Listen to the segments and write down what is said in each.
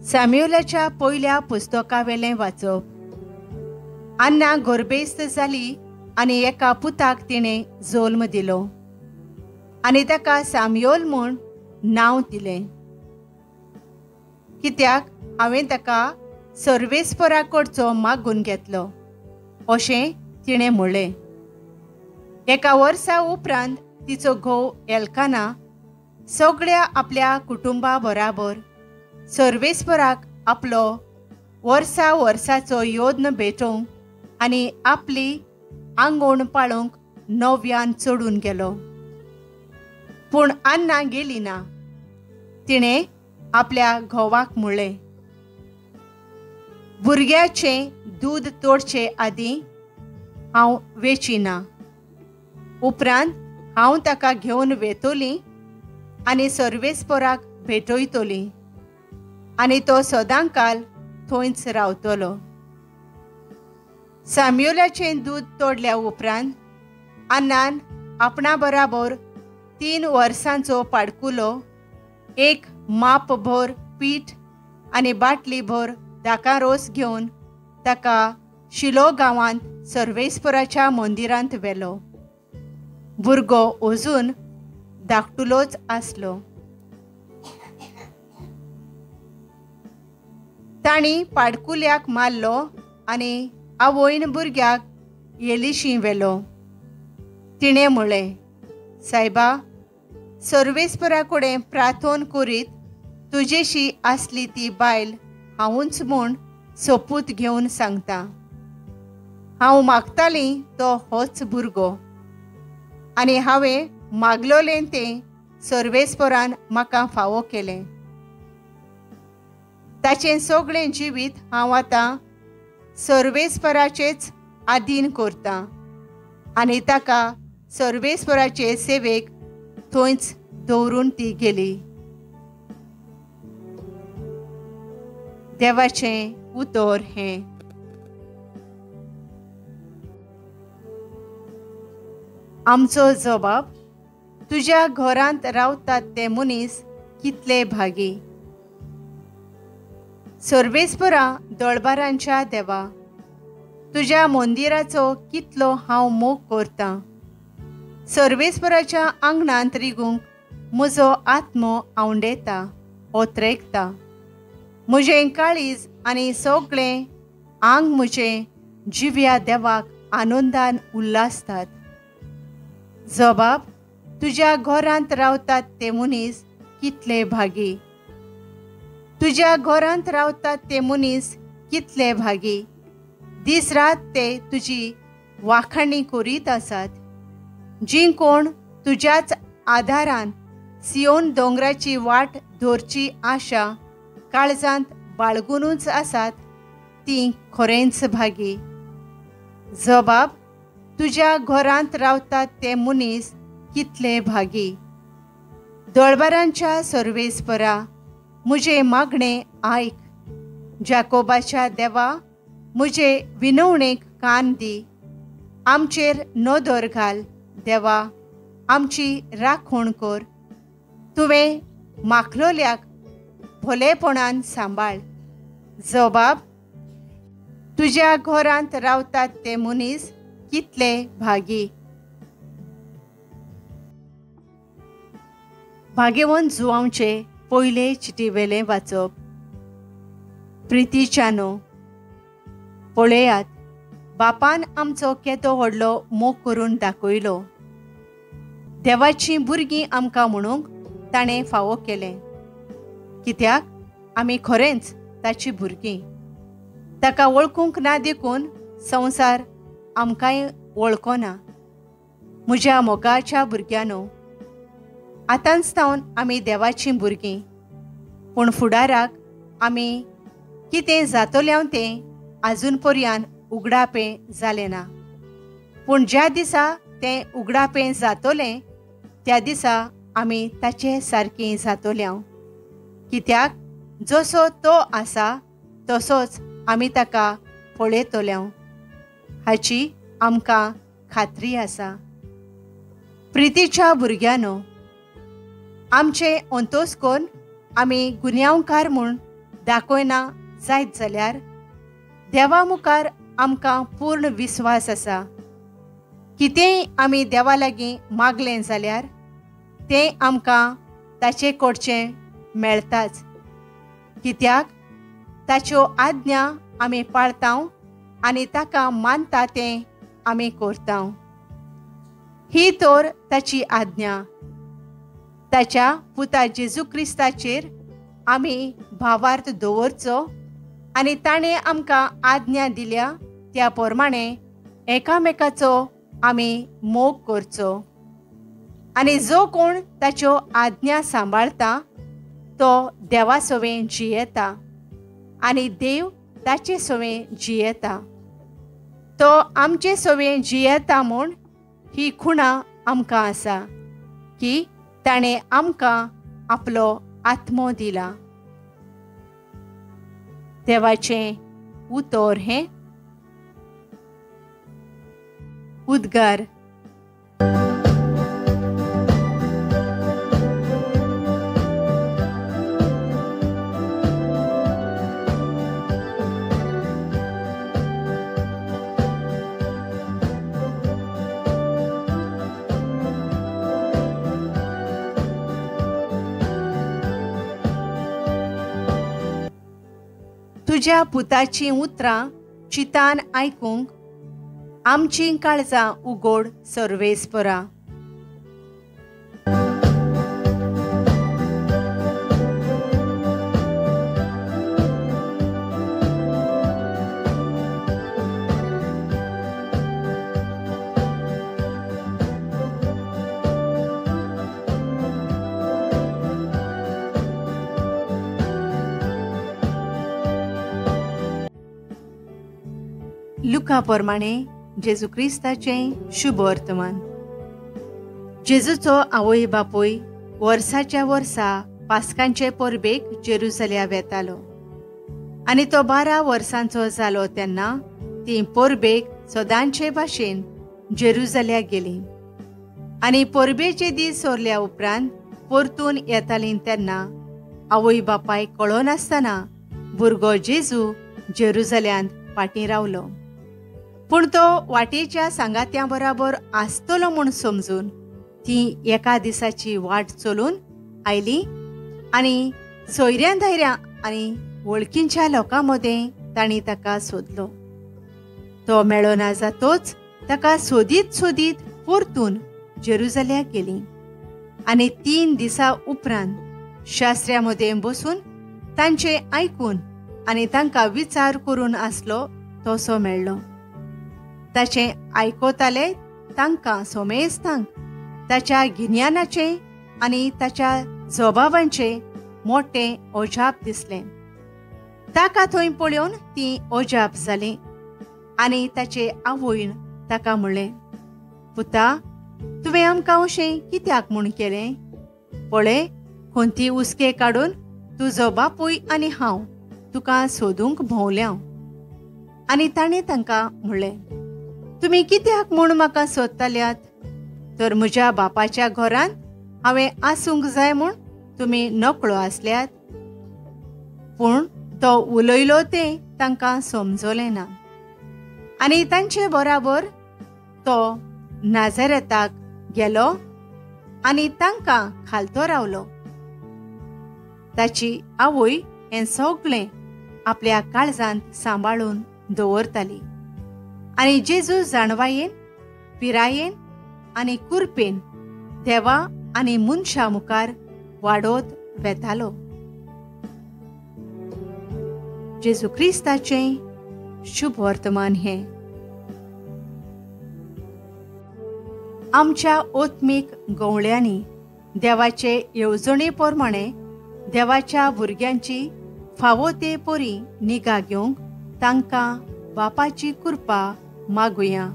सॅम्युलाच्या पयल्या पुस्तकावेलें वाचप. अन्ना गोरबेस्त जाली आनी एका पुताक तिणें जल्म दिलो आनी ताका सॅम्युअल म्हूण नांव दिलें, कित्याक हांवें ताका सर्वेस्परा कडचो मागून घेतलो अशें तिणें म्हणलें. एका वर्सा उपरांत तिचो घोव एल्काना सगळ्या आपल्या कुटुंबा बराबर सर्वेस्पराक आपलो वर्सा वर्साचो योद्न भेटोवंक आनी आपली आंगवण पाळोवंक नव्यान चडून गेलो. पूण अन्ना गेली ना. तिणें आपल्या घोवाक म्हणलें, भुरग्याचें दूद तोडचे आदीं हांव वेची ना, उपरांत हांव ताका घेवन वेतोली आनी सर्वेस्पराक भेटयतली आनी तो सदांकाल थंयच रावतलो. सॅम्युलाचें दूद तोडल्या उपरांत अन्नान आपणा बराबर 3 वर्सांचो पाडकुलो, एक मापभर पीठ आनी बाटलीभर दाका रोस घेवन ताका शिलो गांवांत सर्वेस्पराच्या मंदिरांत व्हेलो. भुरगो अजून धाकटुलोच आसलो. तांणी पाडकुल्याक मारलो आनी आवयन भुरग्याक येलिशी व्हेलो. तिणें म्हणलें, सायबा, सर्वेस्परा कडेन प्रार्थन करीत तुजेशी आसली ती बायल हांवूच म्हूण सोपूत घेवन सांगता. हांव मागतालीं तो होच भुरगो आनी हांवें मागलोलें तें सर्वेस्परान म्हाका फावो केलें. ताचें सगळें जिवीत हांव आतां सर्वेस्पराचेच आदीन करतां आनी ताका सर्वेस्पराचे सेवेक थंयच दवरून ती गेली. देवाचें उतर हें. आमचो जबाब, तुज्या घरांत रावतात ते मनीस कितले भागी. सर्वेस्परा दळबारांच्या देवा, तुज्या मंदिराचो कितलो हांव मोग करतां. सर्वेस्पराच्या आंगणांत रिगूंक म्हजो आत्मो आवंडेता, ओत्रेकता. म्हजें काळीज आनी सगळें आंग म्हजें जिव्या देवाक आनंदान उल्हासतात. जबाब, तुज्या घरांत रावतात ते मनीस कितले भागी. तुज्या घरांत रावतात ते मनीस कितले भागी. दीस रात ते तुजी वाखाणी करीत आसात. जीं कोण तुज्याच आदारान सियोन दोंगराची वाट धरची आशा काळजांत बाळगुनूच आसात तीं खरेंच भागी. जबाब, तुज्या घरांत रावतात ते मनीस कितले भागी. दळबारांच्या सर्वेस्परा, म्हजें मागणें आयक. जाकोबाच्या देवा, म्हजे विनवणेक कान दी. आमचेर नदर घाल देवा, आमची राखण कर. तुवें माखलोल्याक भोलेपणान सांबाळ. जबाब, तुज्या घरांत रावतात ते मनीस कितले भागी. भाग्यवंत जुवांवचे पयले चिटीवेलें वाचप. प्रितीच्यानो, पळयात, बापान आमचो केदो व्हडलो मोग करून दाखयलो. देवाचीं भुरगीं आमकां म्हणूंक ताणें फावो केलें, कित्याक आमी खरेंच ताचीं भुरगीं. ताका वळखूंक ना देखून संवसार आमकांय वळखना. म्हज्या मोगाच्या भुरग्यांनो, आतांच सावन आमी देवाचीं भुरगीं, पूण फुडाराक आमी कितें जातलें तें आजून पर्यान उगडापें जालें ना. पूण ज्या दिसा तें उगडापें जातलें त्या दिसा आमी ताचे सारकीं जातले, कित्याक जसो तो आसा तसोच आमी ताका पळयतले हाची आमकां खात्री आसा. प्रितीच्या भुरग्यांनो, आमचें अंतोस करून आमी गुन्यांवकार म्हूण दाखयना जायत जाल्यार देवा मुखार आमकां पूर्ण विस्वास आसा। कितेंय आमी देवा लागीं मागलें जाल्यार तें आमकां ताचे कडचें मेळटाच, कित्याक ताच्यो आज्ञा आमी पाळता आनी ताका मानता तें आमी करता। ही तर ताची आज्ञा, ताच्या पुता जेजू क्रिस्ताचेर आमी भावार्थ दवरचो आनी ताणें आमकां आज्ञा दिल्या त्या प्रमाणे एकामेकाचो आमी मोग करचो। आनी जो कोण ताच्यो आज्ञा सांबाळता तो देवा सवें जियेता आनी देव ताचे सवें जियेता। तो आमचे सवें जियेता म्हूण ही खुणा आमकां आसा की ताणें आमकां आपलो आत्मो दिला। देवाचें उतर हें उद्गार। तुज्या पुताचीं उतरां चितान आयकूंक आमचीं काळजां उगोड सर्वेस्परा। लुका प्रमाणे जेजू क्रिस्ताचें शुभ वर्तमान। जेजूचो आवय बापूय वर्साच्या वर्सा पास्कांचे परबेक जेरुजल्या वेतालो आनी तो 12 वर्सांचो जालो तेन्ना ती परबेक सदांचे भाशेन जेरुजल्या गेली आनी परबेचे दीस सोरल्या उपरांत परतून येताली तेन्ना आवय बापाय कळनासतना भुरगो जेजू जेरुजल्यांत फाटीं रावलो। पूण तो वाटेच्या सांगात्यां बराबर आसतलो म्हूण समजून ती एका दिसाची वाट चलून आयली आनी सोयऱ्यां धायऱ्यां आनी वळखींच्या लोकां मदें तांणी ताका सोदलो। तो मेळना जातोच ताका सोदीत सोदीत परतून जेरुजल्याक गेली आनी 3 दिसां उपरांत शास्त्र्या मदें बसून तांचें आयकून आनी तांकां विचार करून आसलो तसो मेळ्ळो। ताचें आयकताले तांकां सोमेस्तांक ताच्या गिन्यानाचें आनी ताच्या जबाबांचें मोटें अजाप दिसलें। ताका थंय पळोवन तीं अजाप जालीं आनी ताचे आवयन ताका म्हणलें, पुता, तुवें आमकां अशें कित्याक म्हूण केलें? पळय, खंती हुस्के काडून तुजो बापूय आनी हांव तुका सोदूंक भोंवल्या। आनी ताणें तांकां म्हणलें, तुमी कित्याक म्हूण म्हाका सोदताल्यात? तर म्हज्या बापाच्या घरांत हांवें आसूंक जाय म्हूण तुमी नकळो आसल्यात। पूण तो उलयलो तें तांकां समजलें ना आनी तांचे बराबर तो नाझारेताक गेलो आनी तांकां खालतो रावलो। ताची आवय हें सगळें आपल्या काळजांत सांबाळून दवरताली आनी जेजू जाणवायेन, पिरायेन आनी कुरपेन देवा आनी मनशा मुखार वाडोत वेतालो। जेजू क्रिस्ताचें शुभ वर्तमान हें। आमच्या आत्मीक गवळ्यांनी देवाचे येवजणे प्रमाणे देवाच्या भुरग्यांची फावो ते परी निगा घेवंक तांकां बापाची कृपा मागुया।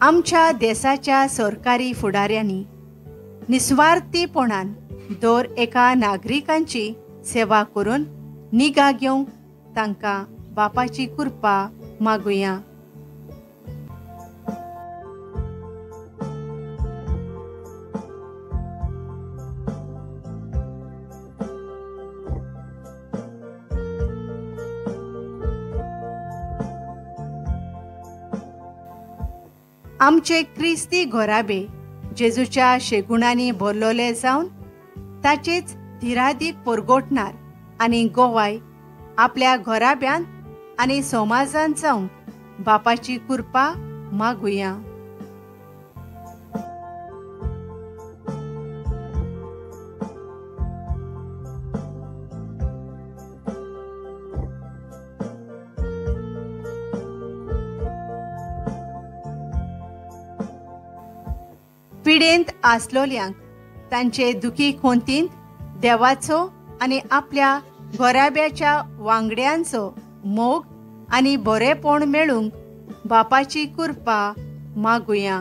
आमच्या देशाच्या सरकारी फुडाऱ्यांनी निस्वार्थीपणान दर एका नागरिकांची सेवा करून निगा घेवंक तांकां बापाची कृपा मागुया. आमचे क्रिस्ती घोराबे जेजूच्या शेगुणांनी भरलोले जावन ताचेच धिरादीक परगोटणार आनी गोवाय आपल्या घराब्यांत आनी समाजांत जावंक बापाची कृपा मागुया. पिडेंत आसलोल्यांक तांचे दुखी खोंतींत देवाचो आनी आपल्या घराब्याच्या वांगड्यांचो मोग आनी बरेपण मेळूंक बापाची कृपा मागुया.